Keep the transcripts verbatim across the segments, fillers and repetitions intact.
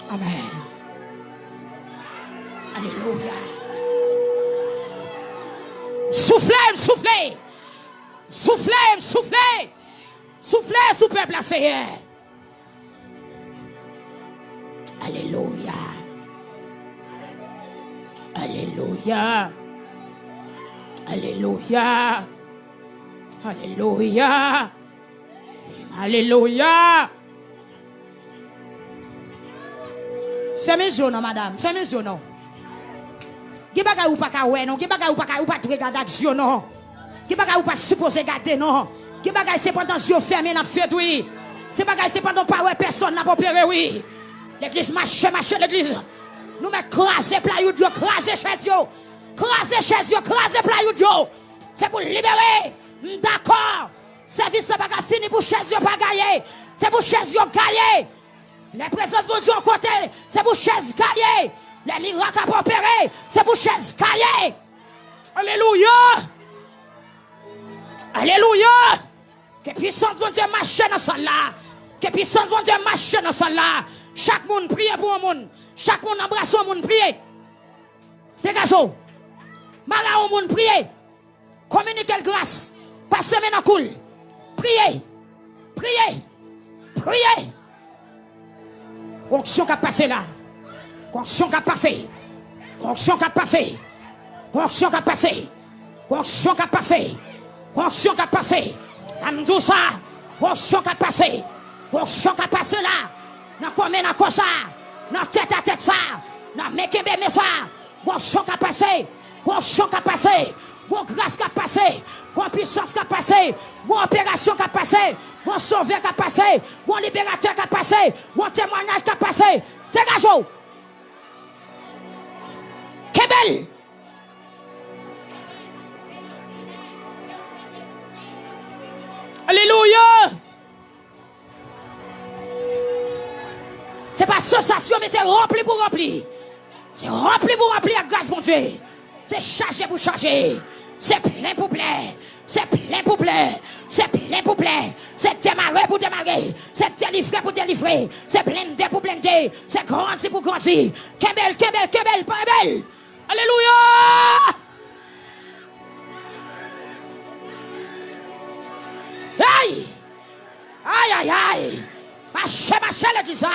Amèn. Alelouya. Soufle, soufle. Soufle, soufle. Soufle sou pèp la, Seyè. Alelouya. Alelouya. Alelouya. Alelouya. Alelouya. Fèmen je w non, madanm. Fèmen je w non. Gen bagay ou pa ka wè non. Gen bagay ou pa ka, ou pa dwe gade ak je w non. Gen bagay ou pa sipoze gade non. Gen bagay se pandan je w fèmen l ap fèt wi. Gen bagay se pandan w pa wè pèsòn l ap opere wi. Legliz mache, mache legliz. Nou mèt kraze playoud yo, kraze chèz yo. Kraze chèz yo, kraze playoud yo. Se pou libere. M dakò. Sèvis la pa ka fini pou chèz yo pa gaye. Se pou chèz yo gaye. Lè prezans Bondye yon kote, se pou chèz gaye. Lè mirak ap opere, se pou chèz gaye. Alelouya! Alelouya! Ke pisans Bondye mache nan sal la. Ke pisans Bondye mache nan sal la. Chak moun priye pou yon moun. Chak moun anbrase yon moun, priye. Degaje w. Mare yon moun, priye. Kominike l gras. Pase men nan kou l. Priye. Priye. Priye. Gon onksyon k ap pase la. Gon onksyon k ap pase. Gon onksyon k ap pase. Gon onksyon k ap pase. Gon onksyon k ap pase. Gon onksyon k ap pase. An m di w sa. Gon onksyon k ap pase. Gon onksyon k ap pase la. Nan komen nan kò sa. Nan tèt a tèt sa. Nan men kenbe men sa. Gon onksyon k ap pase. Gon onksyon k ap pase. Gon gras k ap pase. Gon pisans k ap pase. Gon operasyon k ap pase. Gon sovè k ap pase. Gon liberatè k ap pase. Gon temwayaj k ap pase. Degaje w. Kenbe l. Alelouya. Se pa sansasyon, men se ranpli pou ranpli. Se ranpli pou ranpli ak gras Bondye. Se chaje pou chaje. Se plen pou plen. Se plen pou plen. Se plen pou plen. Se demare pou demare. Se delivre pou delivre. Se blende pou blende. Se grandi pou grandi. Kenbe l, kenbe l, kenbe l, kenbe l. Alelouya! Hey! Ay, ay, ay! Mache, mache legliz la!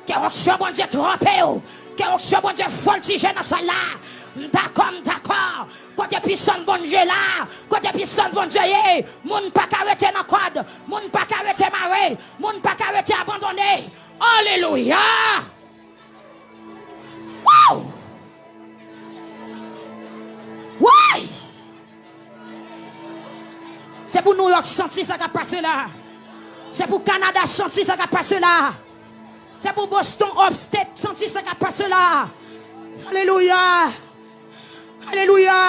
Ke onksyon Bondye tranpe w! Ke onksyon Bondye vòltije nan sal la! M dakò, m dakò! Kote pisans Bondye la! Kote pisans Bondye ye! Moun pa ka rete nan kòd! Moun pa ka rete mare! Moun pa ka rete abandone! Alelouya! Wow! Woy! Se pou New York santi sa k ap pase la. Se pou Kanada santi sa k ap pase la. Se pou Boston, upstate, santi sa k ap pase la. Alelouya! Alelouya!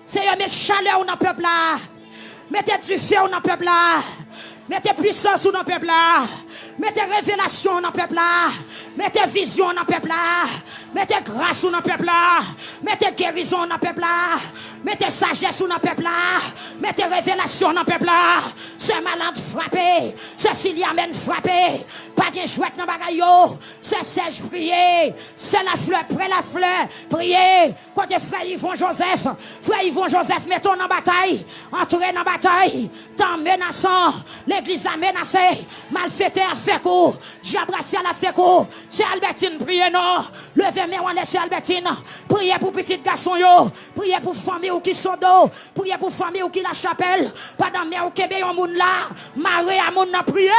Seyè, met chalè w nan pèp la. Mete dife w nan pèp la. Mete pisans ou nan pèp la. Mete revelasyon w nan pèp la. Mete vizyon w nan pèp la. Mete gras ou nan pèp la. Mete gerizon w nan pèp la. Mete sajès ou nan pèp la. Mete revelasyon w nan pèp la. Sè Malad frape. Sè Siliamèn frape. Pa gen jwèt nan bagay yo. Sè Sèj priye. Sè Laflè, Prè Laflè priye. Kote frè Yvon Joseph? Frè Yvon Joseph, mete w nan batay. Antre nan batay. Tan menasan. Legliz la menase. Malfetè ap fè kou. Dyab rasyal ap fè kou. Sè Albertine, priye non. Leve men w anlè, sè Albertine. Priye pou pitit gason yo. Priye pou fanmi w ki Sodo. Priye pou fanmi w ki Lachapèl. Pandan men w kenbe yon moun la, mare a moun nan, priye.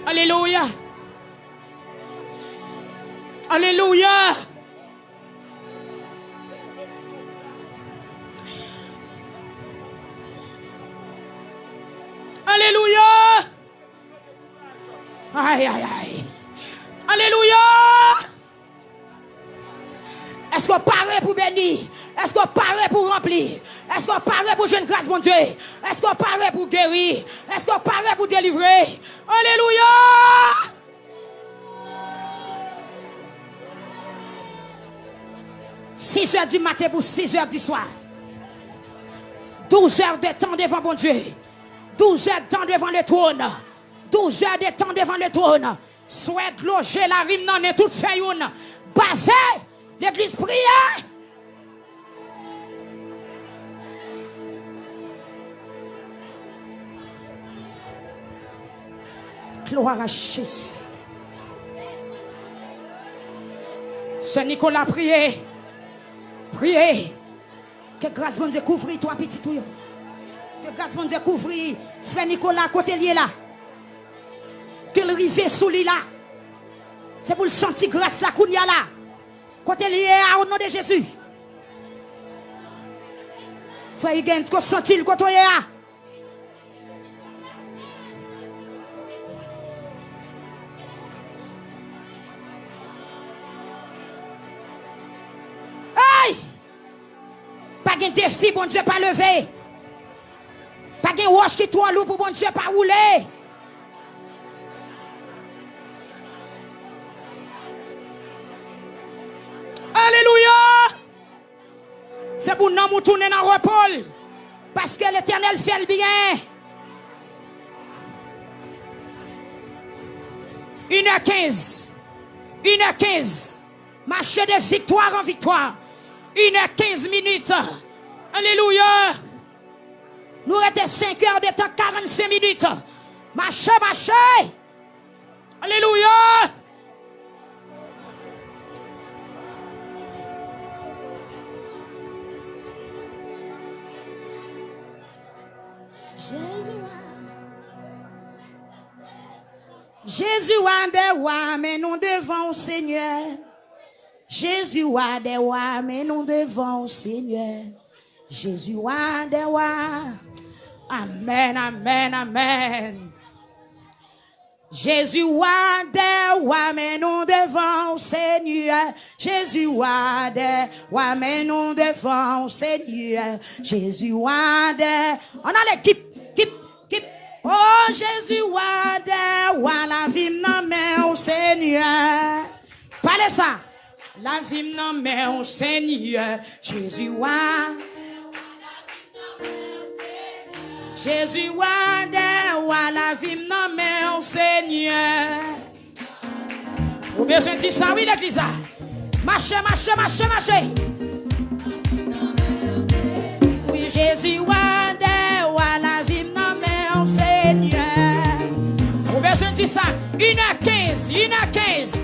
Alelouya. Alelouya. Alelouya. Ay, ay, ay. Alelouya. Èske w pare pou beni? Èske w pare pou ranpli? Èske w pare pou jwenn gras Bondye? Èske w pare pou geri? Èske w pare pou delivre? Alelouya! Sizè di maten pou sizè di swa. Douz è de tan devan Bondye. Douz è de tan devan le twòn. Douz è de tan devan le twòn. Swè, dlo, je, larim nan nen, tout fè youn. Bave! Legliz, priye! Glwa a Jezi. Sè Nikola, priye. Priye. Ke gras Bondye kouvri twa pitit ou yo. Ke gras Bondye kouvri frè Nikola kote l ye la. Ke l rive sou li la. Se pou l santi gras la kounye a la. Kote l ye a, o non de Jezi. Frè Higgins, ko santi l kote w ye a. Hey! Pa gen defi Bondye pa leve. Pa gen wòch ki twò lou pou Bondye pa woule. Alelouya! Se pou nanm ou tounen nan repo l. Paske Letènèl fè l byen. Inè kenz. Inè kenz. Mache de viktwa an viktwa. Inè kenz minit. Alelouya. Nou rete senk è de tan, karannsenk minit. Mache, mache. Alelouya. Jezi wa dè wa, men nou devan w, Senyè. Jezi wa dè wa, men nou devan w, Senyè. Jezi wa dè wa. Amèn, amèn, amèn. Jezi wa dè wa, men nou devan w, Senyè. Jezi wa dè wa, men nou devan w, Senyè. Jezi wa dè. Ann ale, kip, kip, kip. O Jezi wa dè wa, lavi m nan men w, Senyè. Pale sa. Lavi m nan men w, Senyè. Jezi wa. Jezi wa dè wa, lavi m nan men w, Senyè. Ou bezwen di sa, wi, legliz la. Mache, mache, mache, mache. Wi, Jezi wa dè wa, lavi m nan men w, Senyè. Ou bezwen di sa. Inè kenz, inè kenz.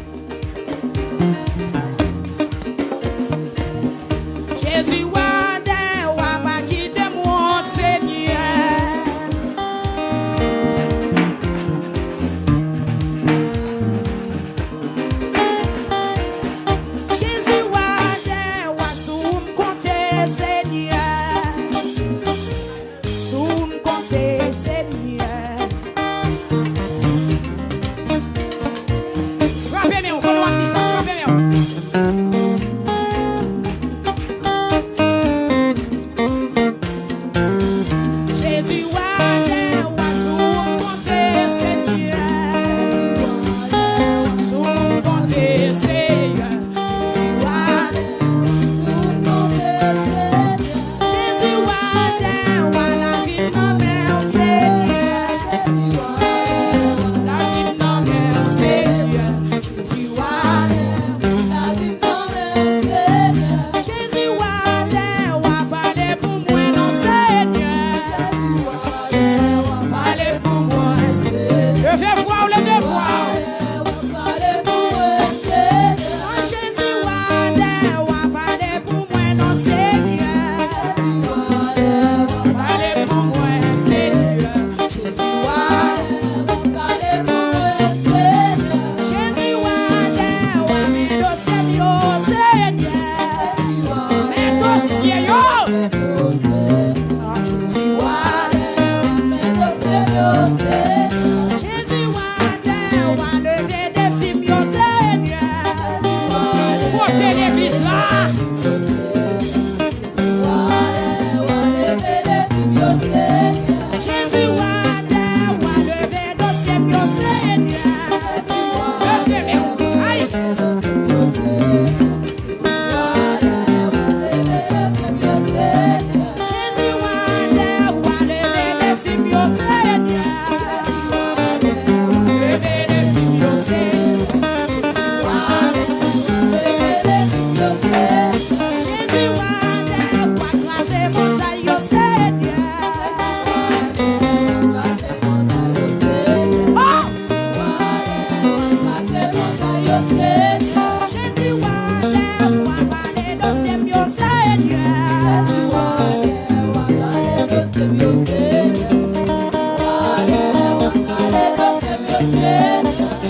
Jezi wa dè wa, pa kite m wont, Senyè. Jezi wa dè wa, sou ou m konte, Senyè. Sou ou m konte, Senyè. Frape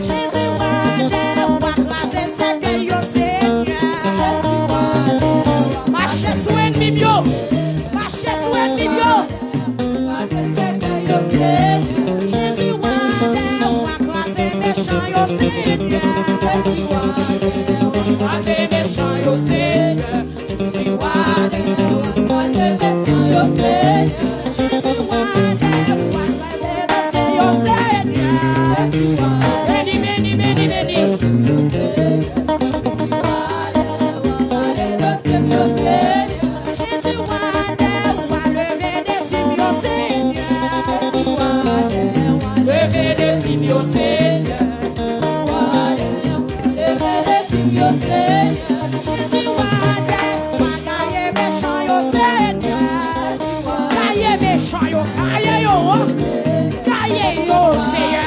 Jezi, w a kraze sèkèy yo, Senyè. Mache sou ènmi m yo. Mache sou ènmi m yo. Jezi, w a kraze mechan yo, Senyè. Kraze mechan yo, Senyè. Jezi, w a kraze mechan yo, Senyè. Jezi, w a kraze mechan yo, Senyè. Beni, beni, beni, beni. Jezi, w a leve defi m yo, Senyè. Leve defi m yo, Senyè. Jezi, w a gaye mechan yo, Senyè. Gaye mechan yo, gaye yo, gaye yo, Senyè.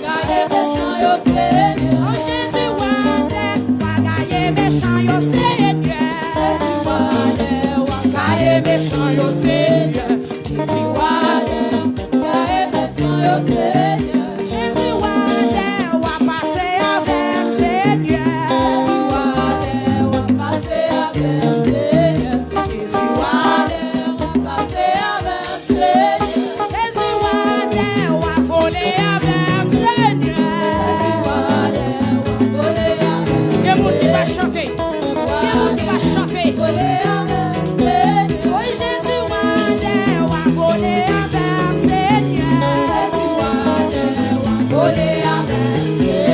Gaye mechan yo, Senyè. O Jezi, w a gaye mechan yo, Senyè. Gaye mechan yo, Senyè. Jezi, w a gaye mechan yo, Senyè. Jezi, w a pase avè m, Senyè. Jezi, w a pase avè m, Senyè. Jezi, w a pase avè m, Senyè. Jezi, w a vole avè m, Senyè. Gen moun ki pa chante. Gen moun ki pa chante. Wi, Jezi, w a vole avè m, Senyè. Vole avè m, Senyè.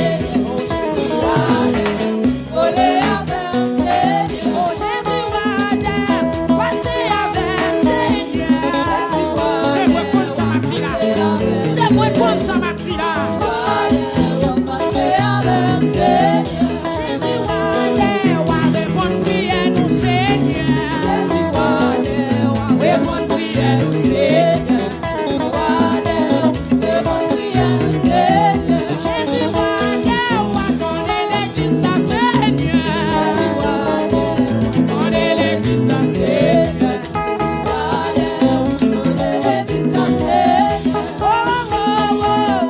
O Jezi, w a pase avè m, Senyè. Se mwen konn sa m ap di la. Se mwen konn sa m ap di la. Jezi, w a reponn priyè nou, Senyè. Reponn priyè nou, Senyè. Jezi, w a tande legliz la, Senyè. Tande legliz la, Senyè. Oh, oh, oh,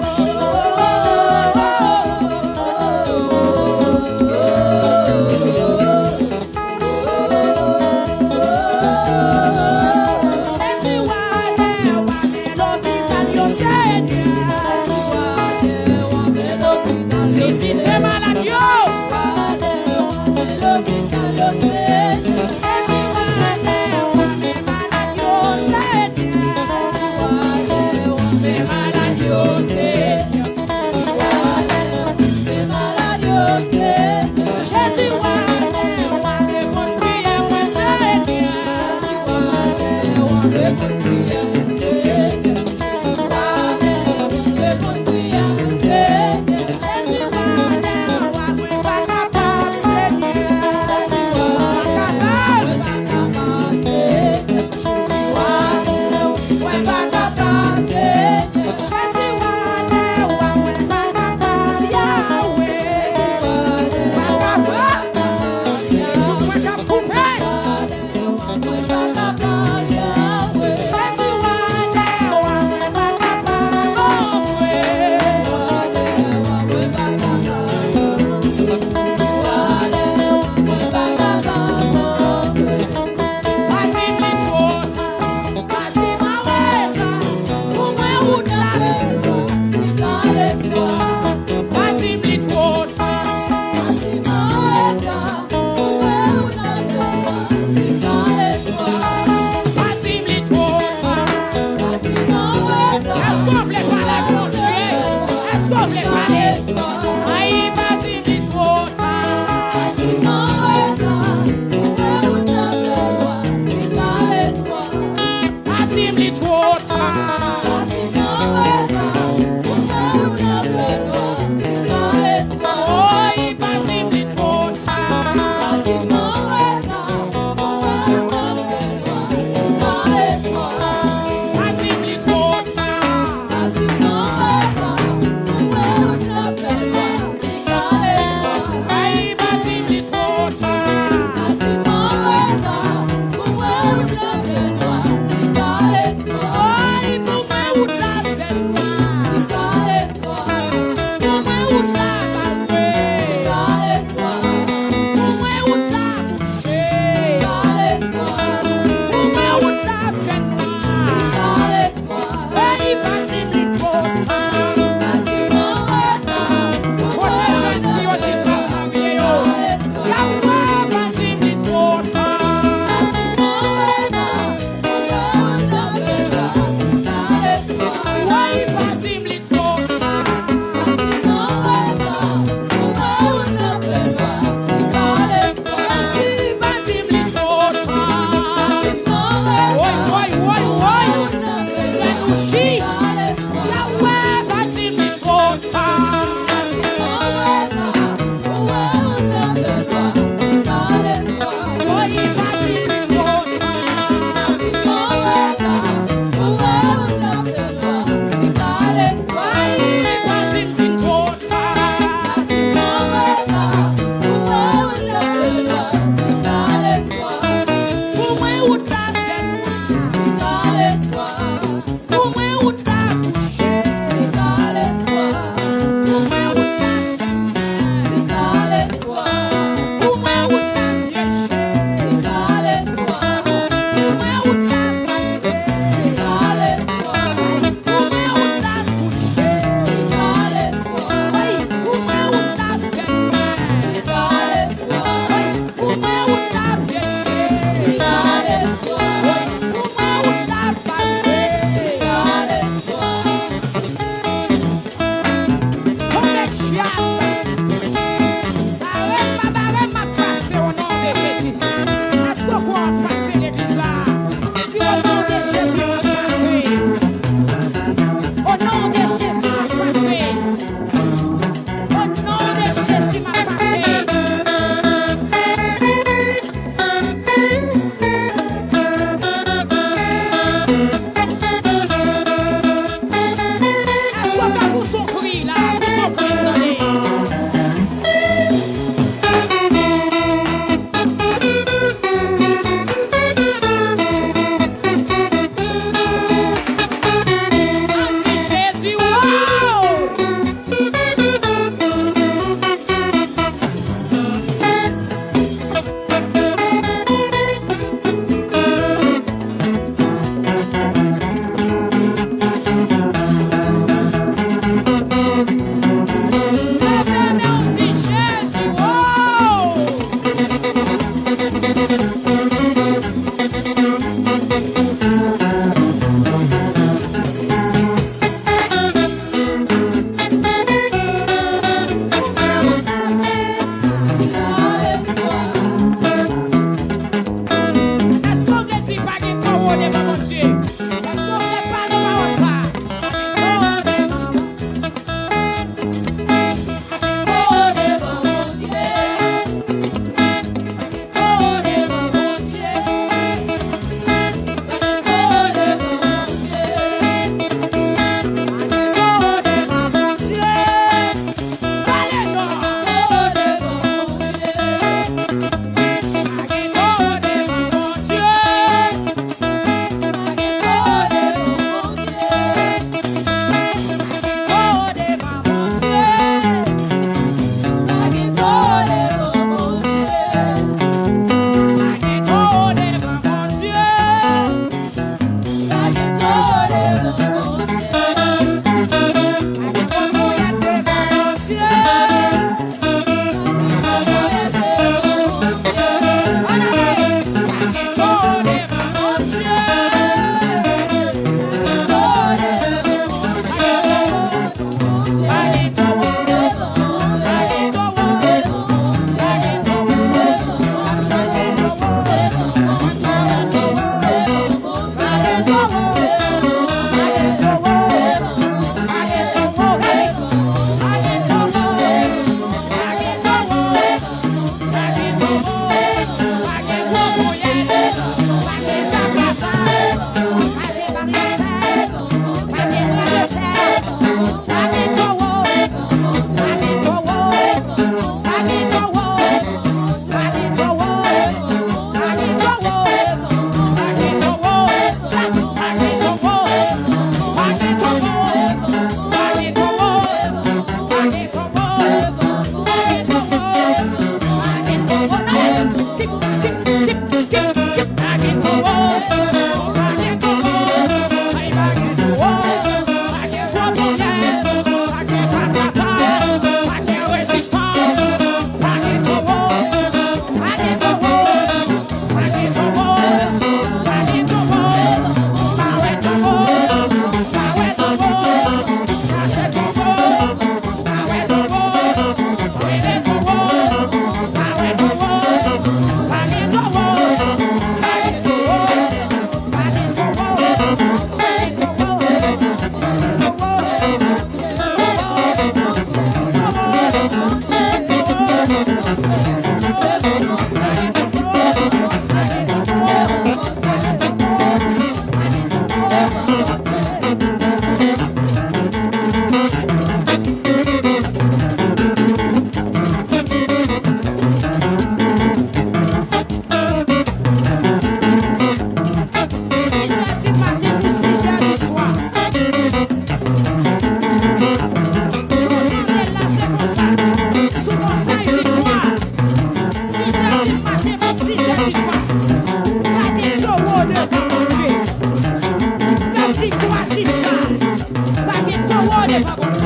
pa Bondye.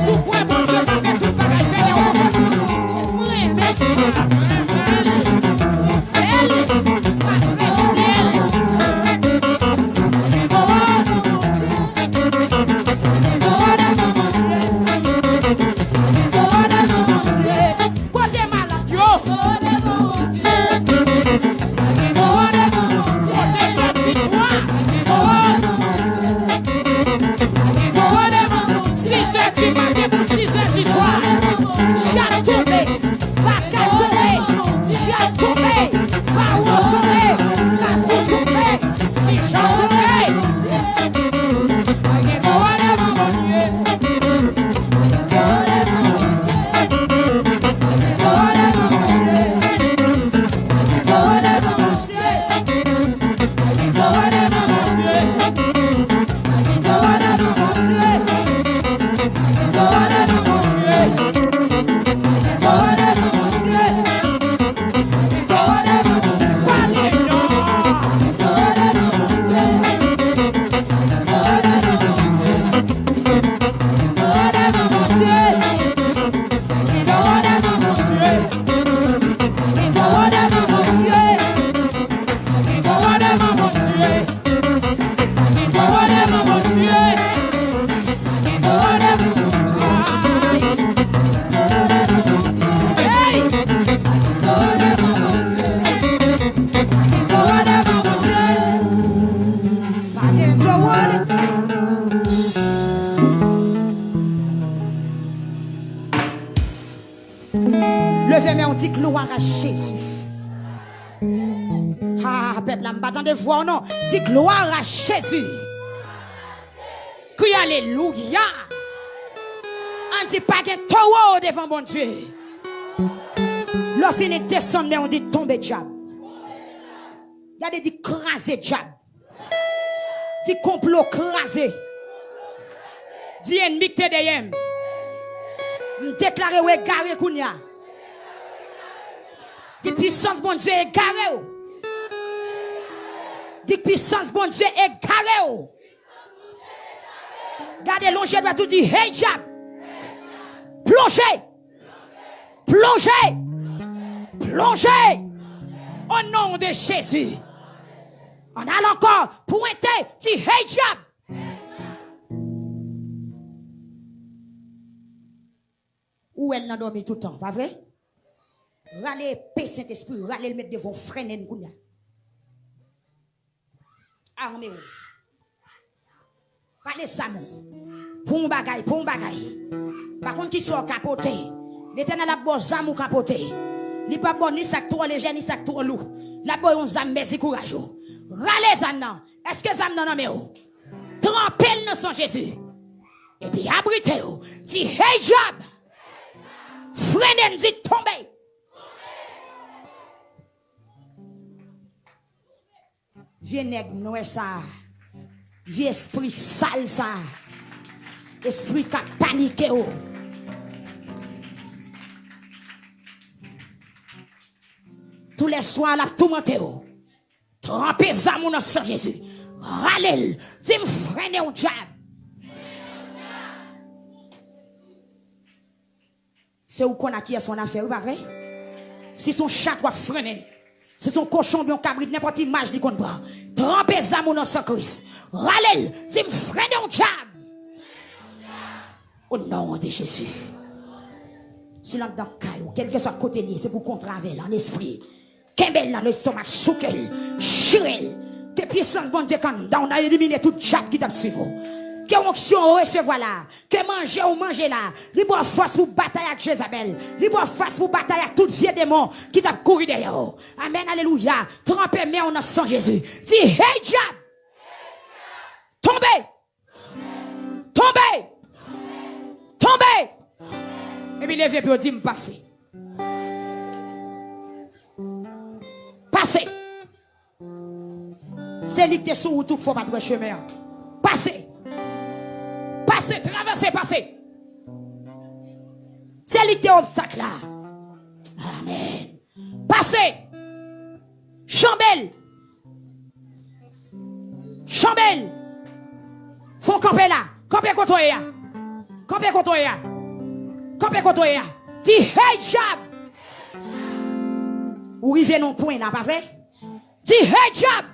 Sou kwè Bondye ka fè tout bagay, Senyè, ou konn. Mwen renmen sa. Mwen renmen l. Fè l. Apresye l. Kote malad yo? Kote pèp viktwa? Sizè di maten pou sizè di swa. Djab tonbe. Pa ka tonbe. Djab tonbe. Bawo tonbe. Kafou tonbe. Dijon tonbe. Pa gen pawòl devan Bondye. Pa gen pawòl devan Bondye. Pa gen pawòl devan Bondye. Leve men w, di glwa a Jezi. Ah, pèp la, m pa tande vwa w non. Di glwa a Jezi. Kriye alelouya. Ann di pa gen towo devan Bondye. Lè w fini desann men w, di tonbe djab. Gade, di kraze djab. Di konplo kraze. Di ènmi k te dèyè m. M deklare w egare kounye a. Di pisans Bondye egare w. Di pisans Bondye egare w. Gade, lonje dwèt ou, di hey djab. Plonje. Plonje. Plonje. O non de Jezi. Ann al ankò, pwente, di hey djab. Ou wè l nan dòmi tout tan, pa vre? Rale epe Sentespri, rale l met devan w, frennen n kounye a. Arme w. Rale zam ou. Pou yon bagay, pou yon bagay. Pa konn kisa w ka pote. Letènèl ap ba w zam ou ka pote. Li p ap ba w ni sa k twò lejè, ni sa k twò lou. L ap ba w yon zam, mezi kouraj ou. Rale zam nan. Èske zam nan nan men w? Tranpe l nan san Jezi. Epi abrite w. Di, hey djab! Frennen, di, tonbe! Vye nèg nwè sa a, vye espri sal sa a, espri k ap panike w. Toulèswa l ap toumante w. Tranpe zam ou nan san Jezi. Rale l. Di m, frennen w, djab. Se ou konn a kiyès ou annafè, wi, pa vre? Si se yon chat, w ap frennen l. Si se yon kochon oubyen yon kabrit, nenpòt imaj li konn pran. Tranpe zam ou nan san Kris. Rale l. Di m, frennen w, djab. O non de Jezi. Si l anndan kay ou, kèlkeswa kote l ye, se pou w kontre avè l an espri. Kenbe l nan lestomak, souke l, chire l. Ke pisans Bondye k anndan w nan elimine tout djab ki t ap swiv ou. Ke onksyon ou resevwa la, ke manje ou manje la, li ba w fòs pou w batay ak Jezabèl. Li ba w fòs pou w batay ak tout vye demon ki t ap kouri dèyè w. Amèn, alelouya. Tranpe men w nan san Jezi. Di, hey djab! Tonbe! Tonbe! Tonbe! Epi leve pye w, di m pase. Pase! Se li ki te sou wout ou k fè w pa t wè chemen an. Pase! Pase, travèse, pase! Se li ki te obstak la. Amèn. Pase! Janbe l! Janbe l! Fè w kanpe la! Kanpe kote w ye a! Kanpe kote w ye a! Kanpe kote w ye a! Di, hey dyab! Ou rive nan pwen la, pa vre? Di, hey dyab!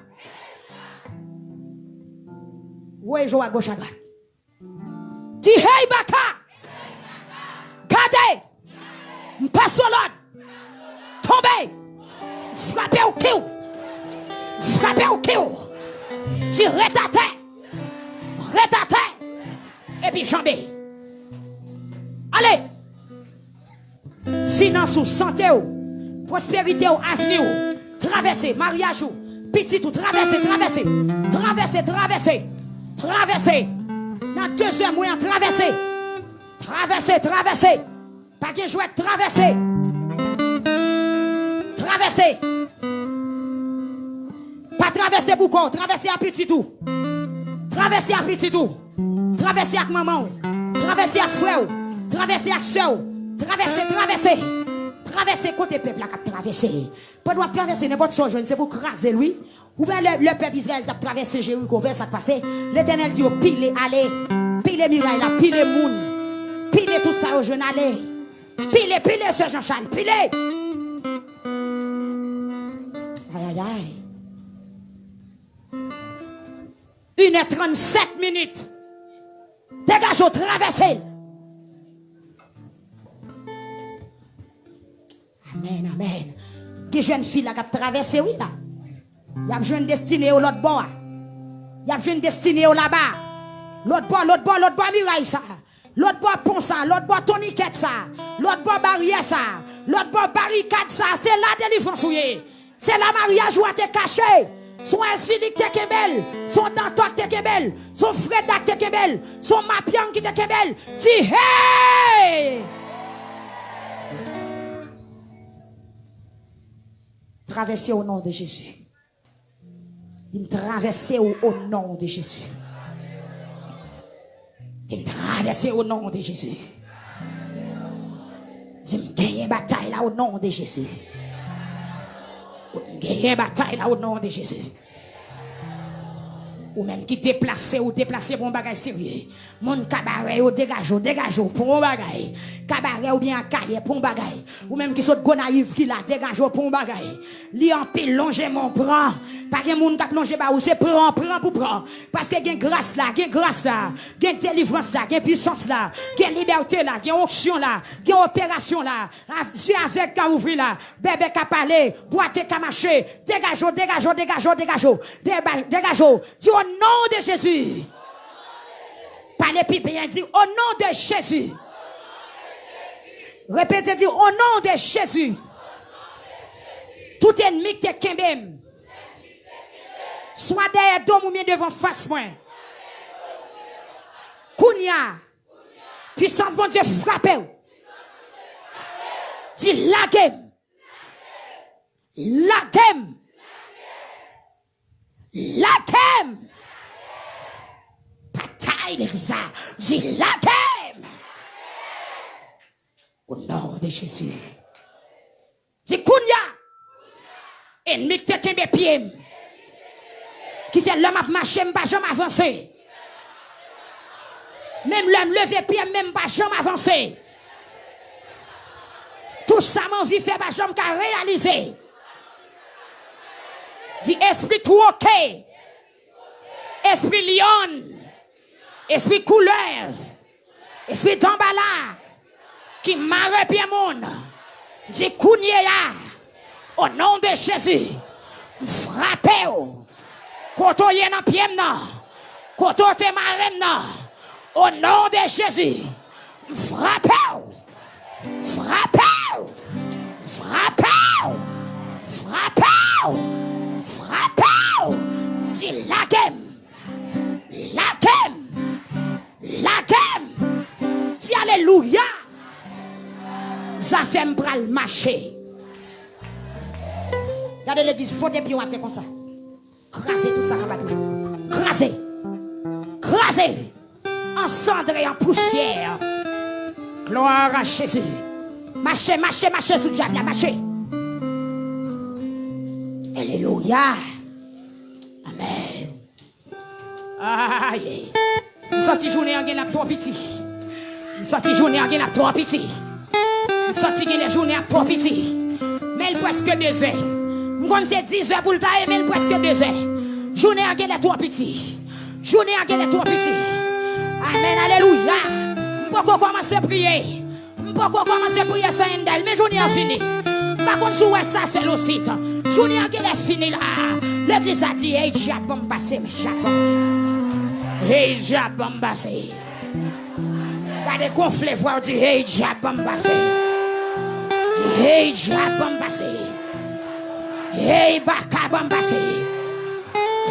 Voye je w agoch adwat. Di, hey baka! Gade! M pase w lòd! Tonbe! M frape w kiw! M frape w kiw! Di, ret atè! Ret atè! Epi janbe! Ale! Finans ou, sante w, pwosperite w, avni w, travèse, maryaj ou, pitit ou, travèse, travèse, travèse, travèse, travèse. Nan dezè mwa an, travèse, travèse, travèse. Pa gen jwèt, travèse. Travèse. Pa travèse pou kò w, travèse ak pitit ou. Travèse ak pitit ou. Travèse ak manman w. Travèse ak frè w. Travèse ak sè w. Travèse, travèse. Travèse kote pèp la k ap travèse. Pandan w ap travèse, nenpòt sa w jwenn, se pou w kraze l, wi. Ou wè lè, lè pèp Izrayèl t ap travèse Jeriko, w wè sa k pase? Letènèl di yo, pile, ale. Pile miray la, pile moun. Pile tout sa yo jwenn, ale. Pile, pile, sè Jean Charles, pile. Ayayay. Une heure trente-sept minutes. Degaje w, travèse l. Amèn, amèn. Gen jèn fi la k ap travèse, wi, la. Y ap jwenn destine yo lòt bò a. Y ap jwenn destine yo laba. Lòt bò, lòt bò, lòt bò miray sa. Lòt bò pon sa, lòt bò tonikèt sa, lòt bò baryè sa, lòt bò barikad sa, se la delivrans ou ye. Se la maryaj ou a te kache. Se yon espri ki te kenbe l, se yon dantò ki te kenbe l, se yon freda ki te kenbe l, se yon mapyang ki te kenbe l. Di, hey! Travèse o non de Jezi. Di m travèse w o non de Jezi. Di m travèse o non de Jezi. Di m genyen batay la o non de Jezi. Ou genyen batay la o non de Jezi. Ou menm ki deplase, ou deplase pou yon bagay serye. Moun Kabarè yo, degaje w, degaje w pou yon bagay. Kabarè oubyen Akayè pou yon bagay. Ou menm ki sot Gonayiv ki la, degaje w pou yon bagay. Li anpil, lonje men w, pran. Pa gen moun k ap lonje ba ou, se pran, pran pou pran. Paske gen gras la, gen gras la, gen delivrans la, gen pisans la, gen libète la, gen onksyon la, gen operasyon la. A, zye avèg ka ouvri la, bèbè ka pale, bwate ka mache. Degaje w, degaje w, degaje w, degaje w. Deba-, degaje w. Di, o non de Jezi. Pale pi byen, di, o non de Jezi. Repete, di, o non de Jezi. Tout ènmi ki te kenbe m, swa dèyè do m oubyen devan fas mwen, kounye a, pisans Bondye frape w. Di, lage m. Lage m. Lage m! Batay legliz la. Di, lage m! O non de Jezi. Di, kounye a, ènmi k te kenbe pye m, ki fè lè m ap mache, m pa janm avanse. Menm lè m leve pye m, men m pa janm avanse. Tout sa m anvi fè pa janm ka reyalize. Di, espri twoke, espri lyon, espri koulè, espri danbala ki mare pye moun, di, kounye a, o non de Jezi, m frape w. Kote w ye nan pye m nan, kote w te mare m nan, o non de Jezi, m frape w. Frape w! Frape w! Frape w! Frape w! Di, lage m! Afè m pral mache. Gade legliz, fwote pye w atè konsa. Kraze tout sa k ap bat nou. Kraze. Kraze. Ansandre an pousyè. Glwa a Jezi. Mache, mache, mache sou dyab la, mache. Alelouya. Amèn. Ay. M santi jounen an gen l ap twò piti. M santi jounen an gen l ap twò piti. M santi gen lè jounen ap twò piti. Men l prèske dezè. M konn se dizè pou l ta ye, men l prèske dezè. Jounen an gen lè twò piti. Jounen an gen lè twò piti. Amèn, alelouya. M poko kòmanse priye. M poko kòmanse priye san endèl, men jounen an fini. M pa konn si w wè sa, sè Losit. Jounen an genlè fini la. Legliz la di, hey, dyab, ban m pase, men dyab, ban m. Hey, dyab, ban m pase. Gade gonfle vwa w, di, hey, dyab, ban m pase. Di, hey, dyab, ban m pase. Hey, baka, ban m pase.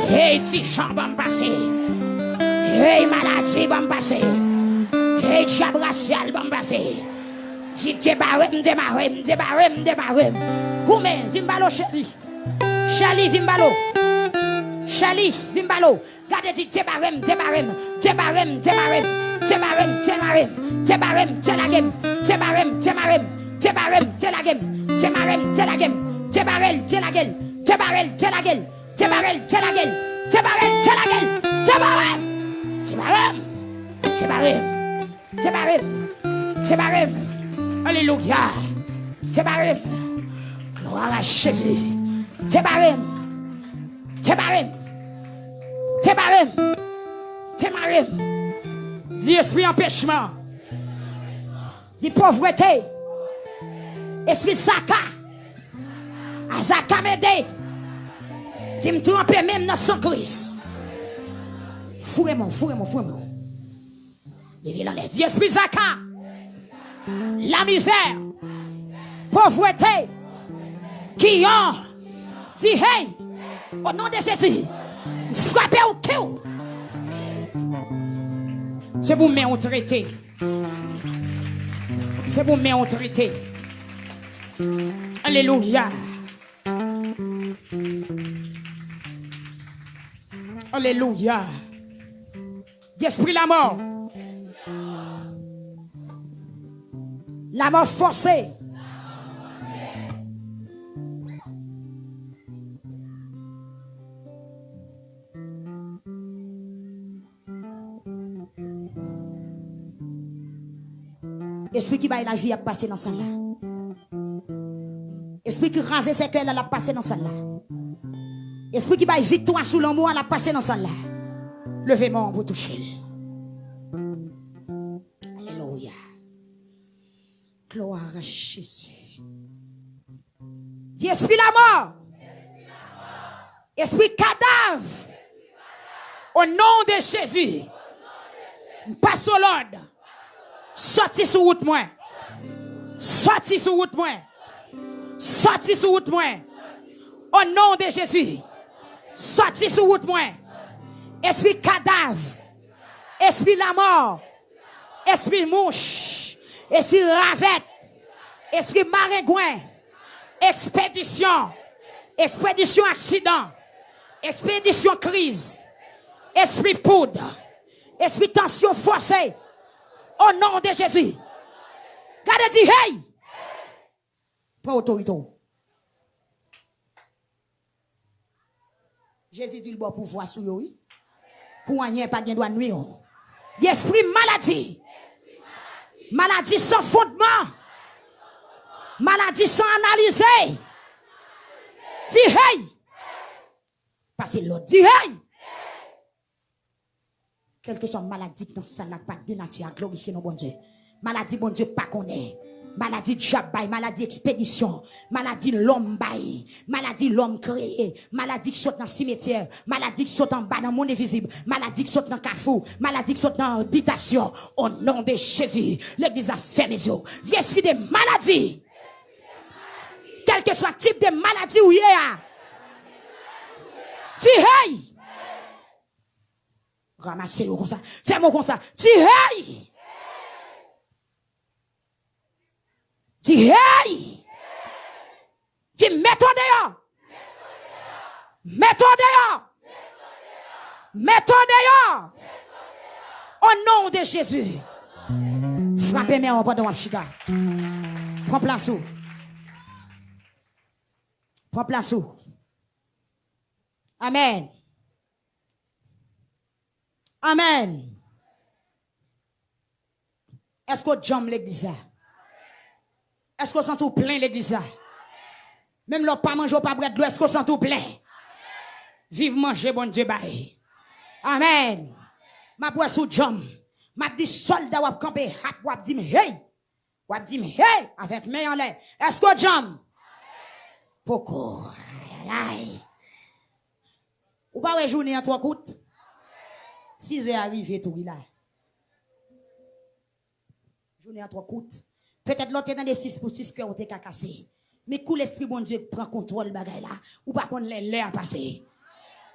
Hey, ti jan, ban m pase. Hey, maladi, ban m pase. Hey, dyab rasyal, ban m pase. Di, debare m, debare m, debare m, debare m. Goumen, vin ba l, Chèli. Chèli, vin ba l. Chèli, vin ba l. Gade, di, debare m, debare m, debare m, debare m, debare m, debare m, debare m, delage m, debare m, debare m, debare m, delage m, debare m, delage m, debare l, delage l, debare l, delage l. Debare l, delage l, debare l, delage l, debare m! Debare m! Debare m! Debare m! Debare m! Alelouya! Debare m! Glwa a Jezi! Debare m! Debare m! Debare m! Debare m! Di espri anpechman. Di povrete. Espri zaka. Azaka mede. Di m tranpe men m nan san Kris. Foure men w, foure men w, foure men w. Leve l anlè. Di espri zaka. Lamizè. Povrete. Kiyon. Di hey. O non de Jezi. M frape w kiw. Se pou men w trete. Se pou men w trete. Alelouya. Alelouya. Di espri lamò. Lamò fòse. Espri ki bay lavi ap pase nan sal la. Espri ki kraze sèkèy la, l ap pase nan sal la. Espri ki bay viktwa sou lanmò a, l ap pase nan sal la. Leve men w pou touche l. Alelouya. Glwa a Jezi. Di espri lamò. Espri kadav. O non de Jezi. M pase w lòd. Sòti sou wout mwen. Sòti sou wout mwen. Sòti sou wout mwen. O non de Jezi. Sòti sou wout mwen. Espri kadav. Espri lamò. Espri mouch. Espri ravèt. Espri marengwen. Ekspedisyon. Ekspedisyon aksidan. Ekspedisyon kriz. Espri poud. Espri tansyon fòse. O non de Jezi. Gade, di hey! Pran otorite w. Jezi di l ba w pouvwa sou yo, wi. Pou anyen pa gen dwa nwi w. Di espri maladi. Maladi san fondman. Maladi san analize. Di hey! Pase lòd. Di hey! Kèlkeswa maladi k nan sal la k pa de nati a glorifye non Bondye. Maladi Bondye pa konnen. Maladi dyab bay, maladi ekspedisyon, maladi lòm bay, maladi lòm kreye, maladi k sot nan simetyè, maladi k sot anba nan mond envizib, maladi k sot nan kafou, maladi k sot nan bitasyon. O non de Jezi, legliz la fèmen zye w. Di espri de maladi. Kèlkeswa tip de maladi ou ye a. Di hey! Ranmase yo konsa. Fè men w konsa. Di hey! Di, hey! Di, mete w deyò! Mete w deyò! Mete w deyò! O non de Jezi! Frape men w pandan w ap chita. Pran plas ou. Pran plas ou. Amèn. Amèn. Èske w djanm legliz la? Èske w santi w plen legliz la? Menm lè w pa manje, w pa bwè dlo, èske w santi w plen? Viv manje Bondye bay. Amèn. M ap wè si w djanm. M ap di sòlda w ap kanpe, hap, w ap di m, hey! W ap di m, hey! Avèk men anlè. Èske w djanm? Poko. Ayayay. Ou pa wè jounen an twò kout? Sizè a rive tou, wi la. Jounen an twò kout. Petèt lè w te tande sis pou sis, kè w te ka kase. Men kou Lespri Bondye pran kontwòl bagay la, ou pa konn lè lè a pase.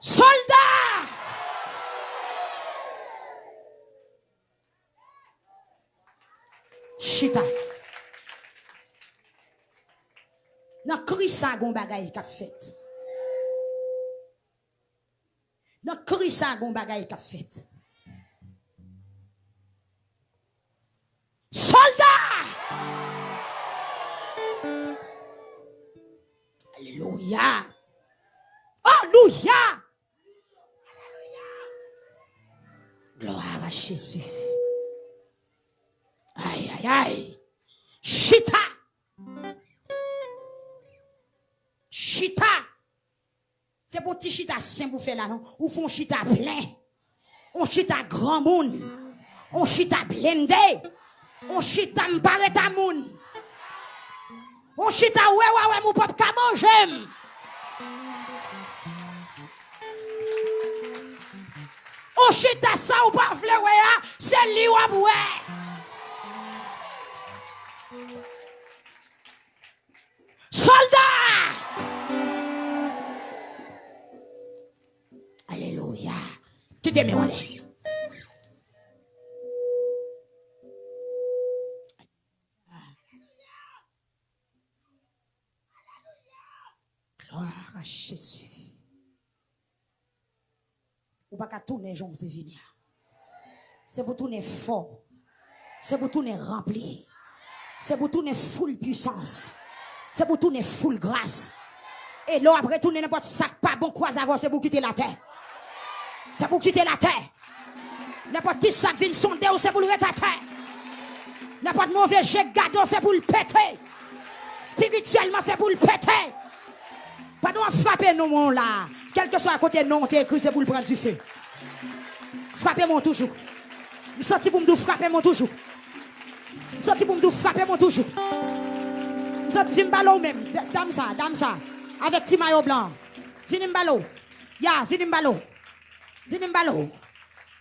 Sòlda! Chita. Nan kri sa, gon bagay k ap fèt. Nan kri sa, gon bagay k ap fèt. Sòlda! Alelouya! Alelouya! Gloire à Jésus. Ay, ay, ay. Chita. Chita. Se pou ti chita senp ou fè la, non. Ou fè yon chita plen. Yon chita granmoun. Yon chita blende. Yon chita m pa ret a moun. Yon chita wè, wè, wè, m ou p ap ka manje m. Yon chita sa ou pa vle wè a, se li w ap wè. Sòlda! Alelouya. Kite men w ale. Gloire à Jésus. Ou pa ka tounen jan w te vini a. Se pou tounen fò. Se pou tounen ranpli. Se pou tounen foul pwisans. Se pou tounen foul gras. E lè w ap retounen, nenpòt sa k pa bon kwaze avè w, se pou w kite l atè. Se pou w kite l atè. Nenpòt ti sa k vin sonde w, se pou l ret atè. Nenpòt move je k gade w, se pou l pete. Espirityèlman, se pou l pete. Pandan w ap frape non w la, kèlkeswa kote non w te ekri, se pou l pran dife. Frape men w toujou. M santi pou m di w frape men w toujou. M santi pou m di w frape men w toujou. M santi, vin m pale w menm. Da-, dam sa, dam sa. Avèk ti mayo blan. Vini m pale w. Ya, vini m pale w. Vini m pale w.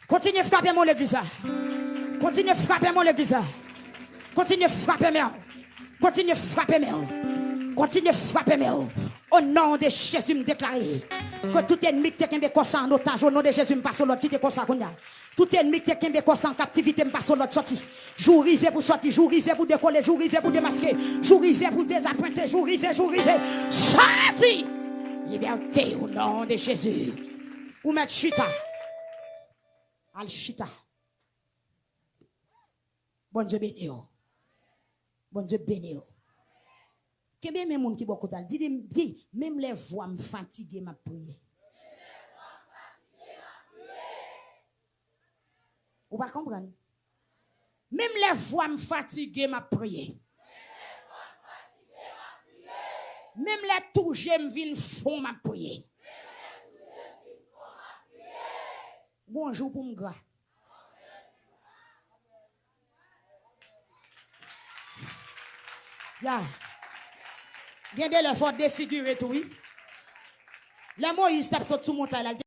Kontinye frape men w legliz la. Kontinye frape men w legliz la. Kontinye frape men w. Kontinye frape men w. Kontinye frape men w. O non de Jezi, m deklare ke tout ènmi ki te kenbe kò sa an otaj, o non de Jezi, m pase w lòd, kite kò sa kounye a. Tout ènmi ki te kenbe kò sa an kaptivite, m pase w lòd, sòti. Jou rive pou sòti, jou rive pou dekole, jou rive pou demaske, jou rive pou dezapwente, jou rive, jou rive. Sòti! Libète, o non de Jezi. Ou mèt chita. Al chita. Bondye beni w. Bondye beni w. Kenbe men moun ki bò kote a l. Di, di, di, menm lè vwa m fatige, m ap priye. Ou pa konprann? Menm lè vwa m fatige, m ap priye. Menm lè tou je m vin fon, m ap priye. Gon jou pou m gra. Ya. Gen de lè fò defigire tou, wi. Lè Moyiz t ap sot sou montay la, l te